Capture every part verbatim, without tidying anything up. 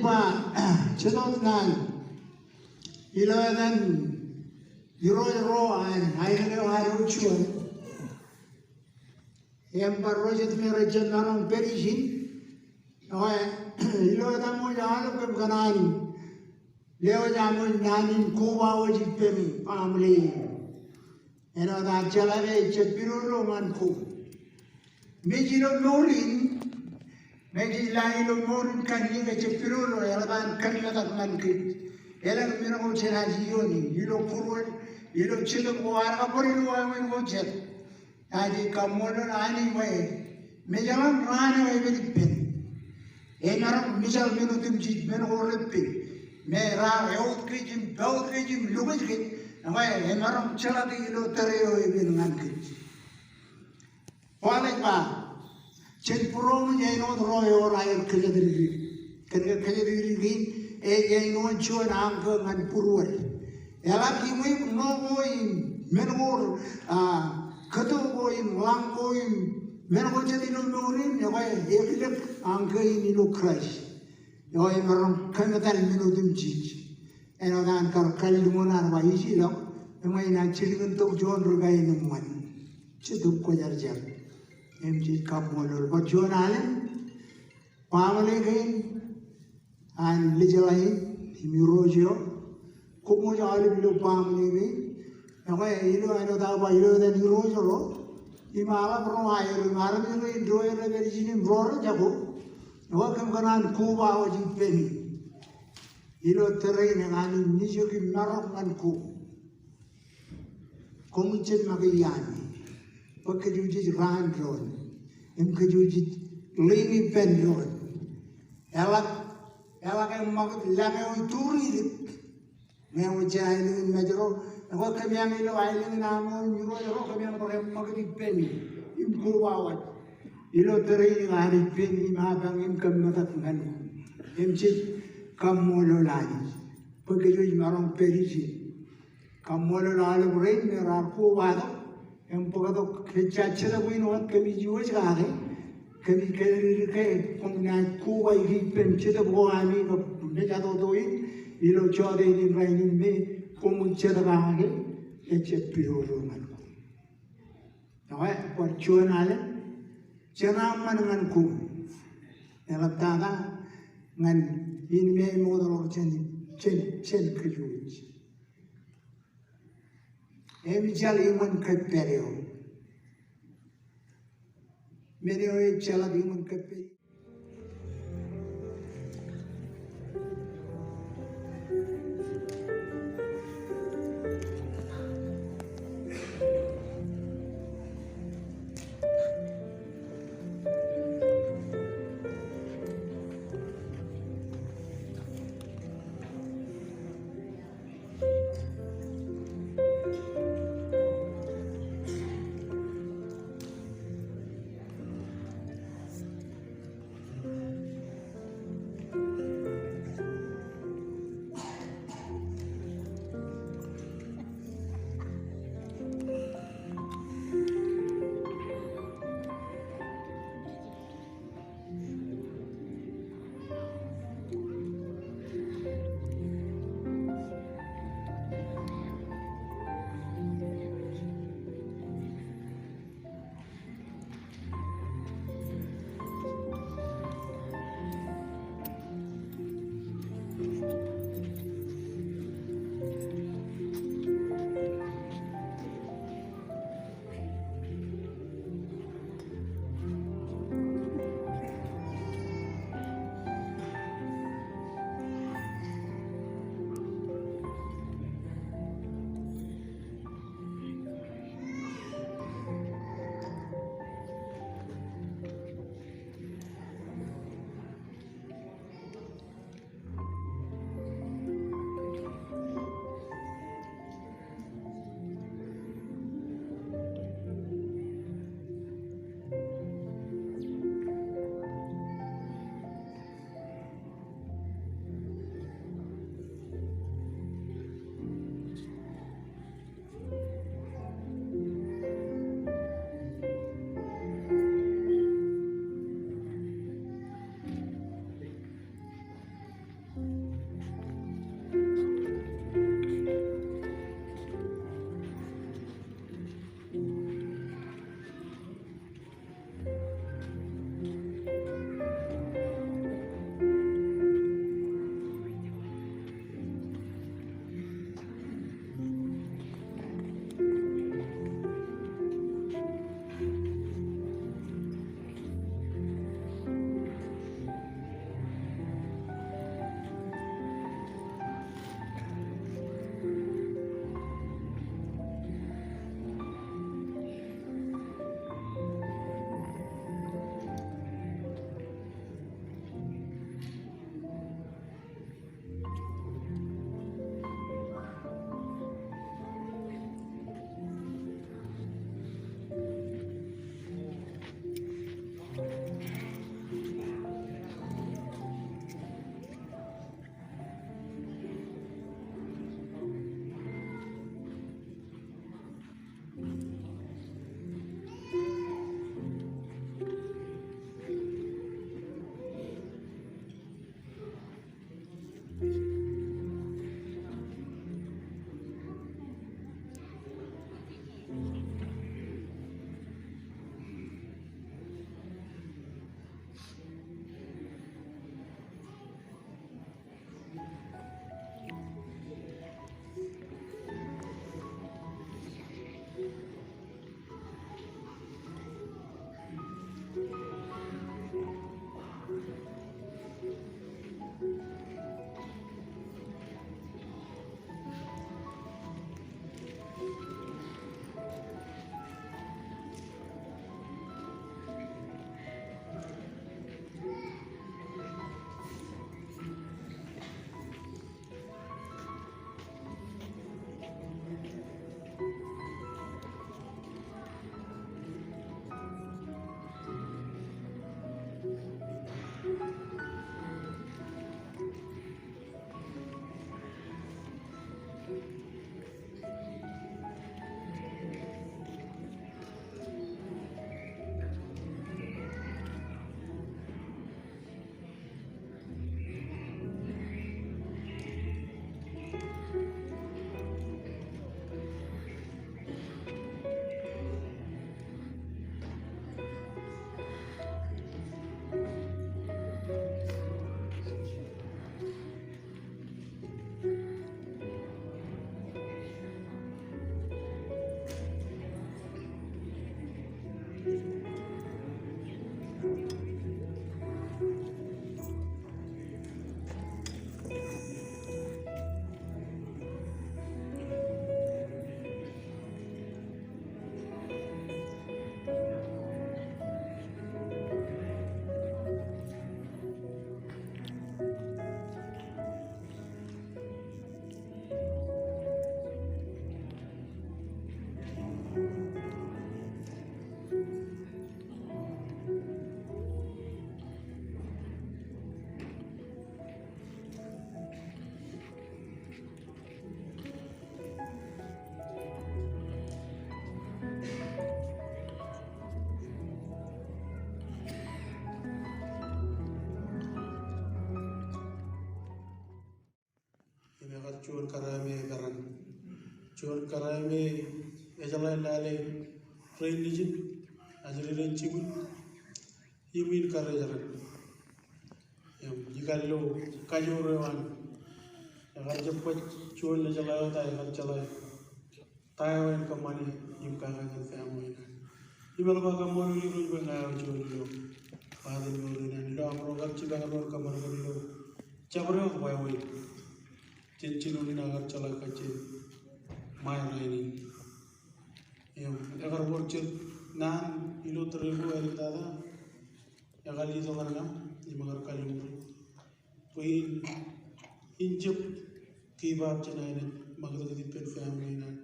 Ba, jet wōt naan ilo etan irooj ro an aelōñ eo ad juon. Im bar ro jet me rej jab maroñ pād ijin. Eo, ilo etaṃ wōj aolep kōm kōṇaan lewōj aṃ wōj naan in koba wōj ippemi, family. Āinwōt an jeḷā ke ejjab pidodo ñan koṃ. Mej ilo mour in, mej ilo, ilo mour in kanniōk ejjab pidodo, eḷap an kōmetak ñan kōj. Elōñ men ko jenaaj iioon in, ilo būruod, ilo jetōb ko ad kaṃṃoolol wāween ko jet. Naaj kaṃṃoolol Anij bwe mejaḷ in raan eo epād ippān. Emaroñ mijal men otemjej, men ko reppen. Me raar ewōt kōj im pād kōj im lo kōj kōj. Ekwe emaroñ jeḷā ke ilo tōre eo epen ñan kōj. Paul ej ba, jen būroṃōj āinwōt ro ewōr aer kōjatdikdik. Kōn ke kōjatdikdik in ej āinwōt juon ankō ñan būruod. Eḷak iṃweiuk ṇo ko im men ko, a, kōto ko im ḷañ ko im men ko jet ilo mour in, ekwe ekilōk ankō in ilo Kraist. Eo emaroñ kōmetal men otemjej. Āinwōt an kar kalliṃur an ba ij ilọk, im inaaj jilkintok juon ri kaenōṃṃan. Jetōb Kwōjarjar. Im jej kaṃṃoolol. Bar juon alen, family kein an Lijḷa in, im irooj eo. Koṃ wōj aolep ilo family kein. Ekwe ilo, āinwōt aō ba ilo etan irooj ro. Im aḷap ro aer, im armej rein ro rej pād ijin im ro rej jako. Ekwe kōm kōṇaan koba wōj ippemi. Ilo tōre in ñan in nejok im maroñ ñan koṃ. Koṃij jab make iaami. Bwe kōjwōj ej raan doon. Im kōjwōj ej liñi ippān doon. Eḷak, eḷak eṃṃakūt lañ eo ituridik. Ñe ewōr jān aelōñ in Mājro, ekwe kōmeañ ilo aelōñ in Aṃo im irooj ro, kōmeañ bar eṃṃakūt ippāmi im koba wōj. Ilo tōre in ñan ippāmi im apañ im kōmetak ñan koṃ. Im jej kaṃṃoolol Anij bwe kōjwōj maroñ pād ijin. Kaṃṃoolol aolep rein me raar kobatok. Im bōktok ke ejja jetōb in wōt kōmij iwōj kake, kōmij kōjatdikdik ke koṃ naaj koba ijin ippān jetōb ko ami kab mejatoto in ilo jọteen in rainin me koṃwin jet kake, ejjab pidodo ñan koṃ. Ekwe bar juon alen, jenaṃṃan ñan koṃ. Eḷaptata ñan in me ṃokta ḷọk jān, jān, jān kōjwōj. Im ejjeḷọk iṃōn kōppād eo. Men eo ejjeḷọk iṃōn kōppād. Juon kōrā me eperan. Juon kōrā me ejeḷā lale rein nejin, ajri rein jibwin, im in karijeraṇ. Im ikar lo kajoor eo an. Ekar jab baj juon nejeḷā eo ta, ekar jeḷā ta eo en kōṃṃane im kaka ñan family eo an. Im eḷap aō kaṃṃoolol Irooj bwe ña eo juon ilo baatin eo rein an ilo aṃro kar jipañ doon kōṃṃan kōn ilo jabdewōt wāween jān jinoin in aō kar jeḷā kajjien ṃae rainin. Im ekar wōr jet naan ilo tōre ko āliktata, ekar letok ñan ña im ekar kalliṃur bwe in, in jab give up jān aer ṃakūtkūt ippān family eo an.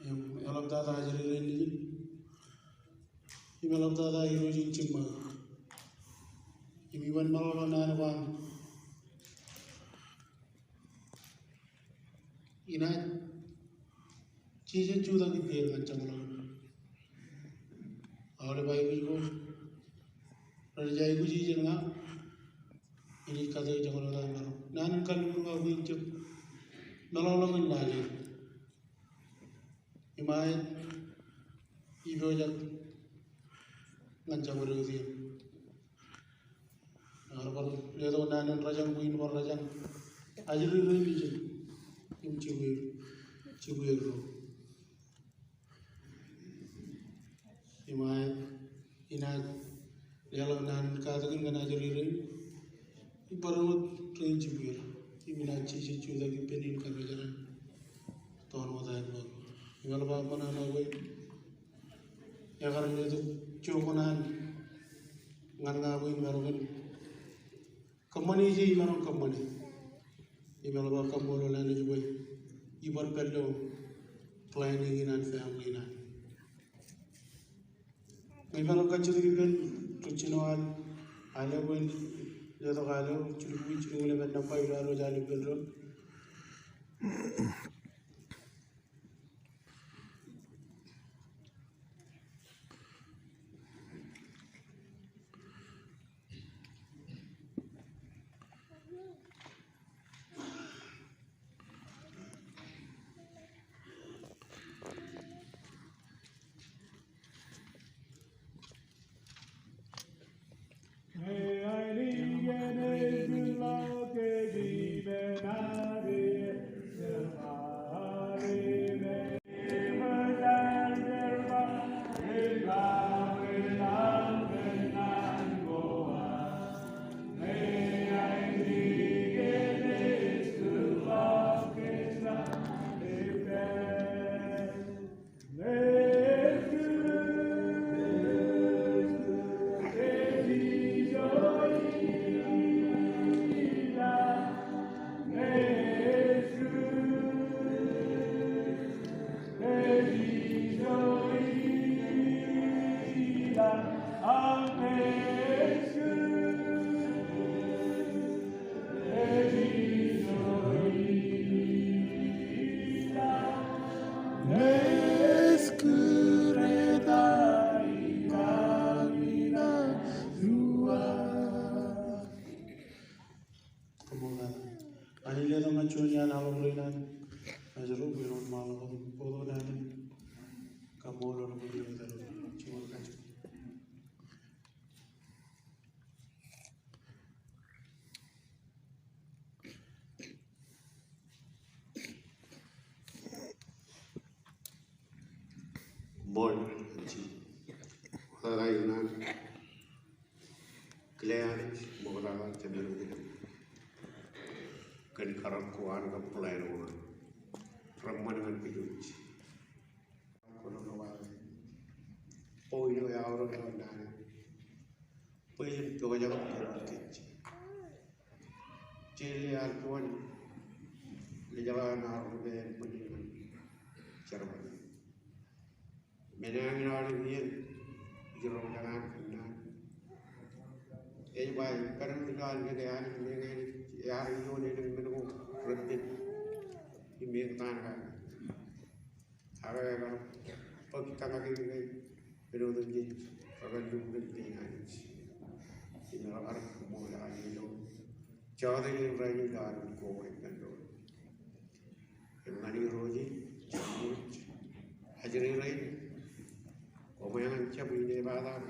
Im eḷaptata ajri rein nejin. Im eḷaptata Irooj in jiṃṃa. Im iban meḷọkḷọk naan ko an. Inaaj jeje jutak ippāer ñan jeṃḷọkin aolep aikuj ko rej aikuji jān ña. Inaaj kate jeṃḷọkin aolep aikuj. Naan in kalliṃur ña bwe in jab meḷọkḷọk in lale im aet ipojak ñan jabdewōt iien. Ear bar letok naan in rōjañ bwe in bar rōjañ ajri rein nejin im jibwe, jibwe ro. Im aet, inaaj leḷọk naan in katakin ñan ajri rein im barāinwōt rein jibwe. Im inaaj jeje jutak ippān in karijeraṇ toon wōt aer bōk. Im eḷap aō ṃōṇōṇō bwe ekar letok jokōṇaan ñan ña bwe in maroñ in kōṃṃane ije imaroñ kōṃṃane. Im eḷap aō kaṃṃoolol Anij bwe ibar pād ilo planning in an family in an. Im eḷap kajjitōk ippān ri jino an, al eo bwe en letok al eo, jilubukwi jilñuul emān nōṃba ilo ad wōj al ippān doon. Kaṃṃoolol Anij. Anij letok ñan juon iaan aḷap rein an, ajri ro bwe ren ṃaḷoḷḷọk im bōktok naan in kaṃṃoolol ilo etaer. Juon kajjitōk. Ṃool, Anij. Ṃool, Anij. Kile Anij, ṃoktata jemān kōn karōk ko an kab plan ko an reṃṃan ñan kōj wōj. Kwōn wāween point eo eaorōk ilo naan in bwe jen pojak im jerbal kōj. Jeje ear juon nejeḷā an aorōk bwe en bōk ñan jerbal. Men eo eñin aolep iien ij roñjake kōn naan. Ej ba, kōn men eo an, men eo an, men eo an, ear ioon elōñ men ko reppen im eñtaan kake. Ak ekar bōk taña kein ke men otemjej rekar lukkuun pein Anij. Im ekar ṃool Anij ilo jota in rainin ilo an ko ippān doon. Ñan Irooj, jej ṃōj ajri rainin, koṃeañ ñan jab in epatak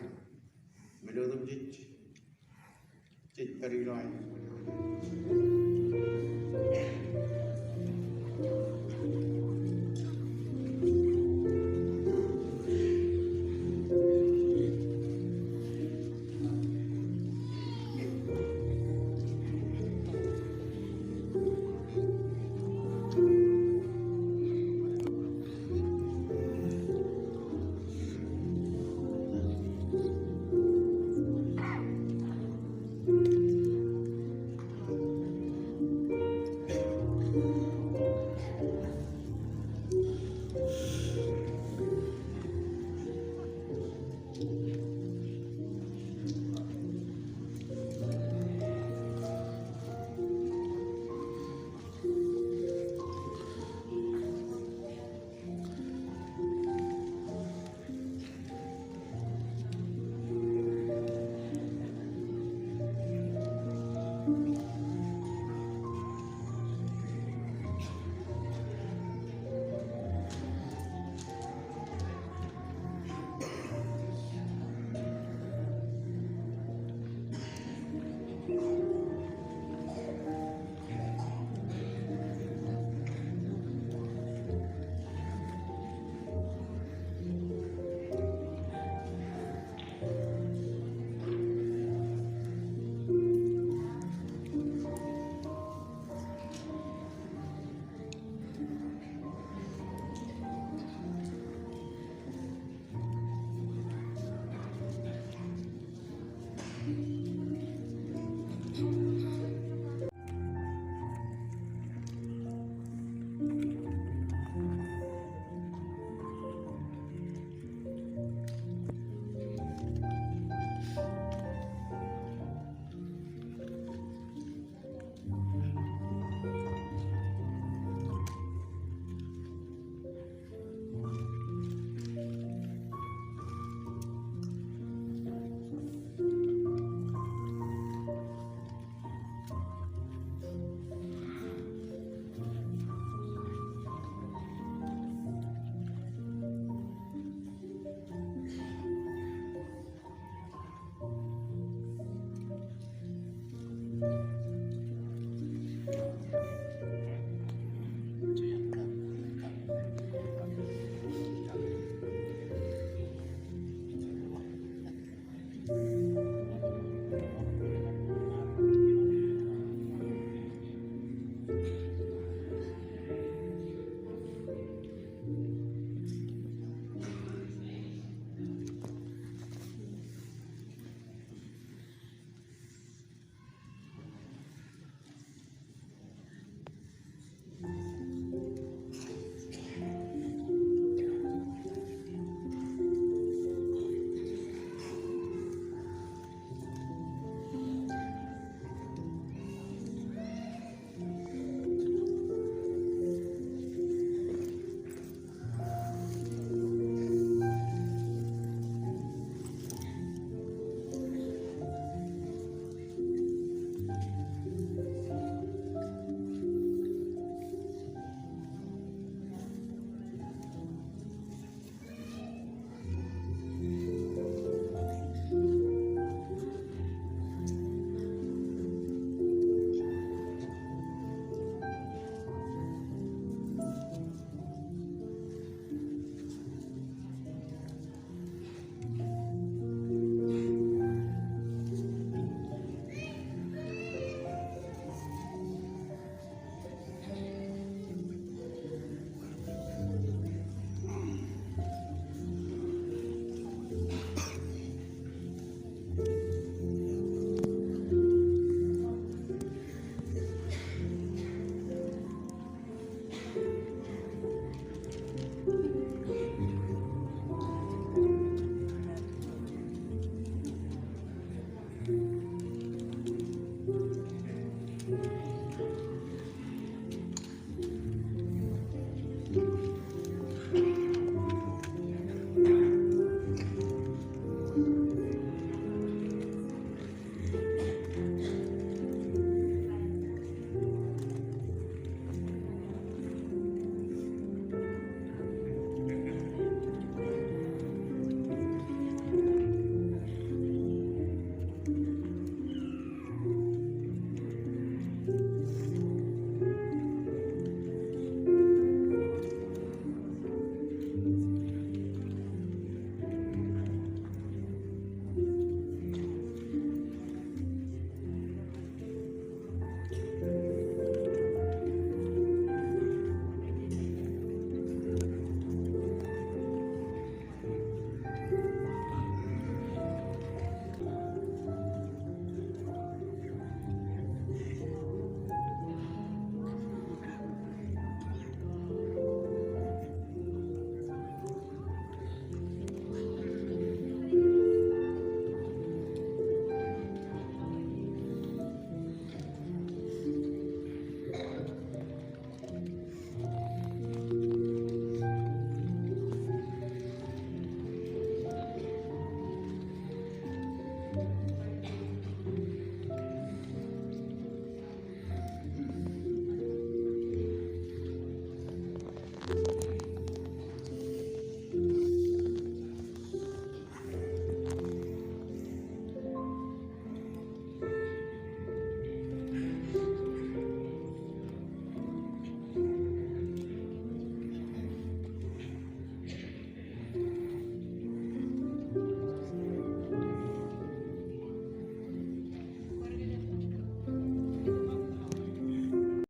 men otemjej jej pād ilo aer.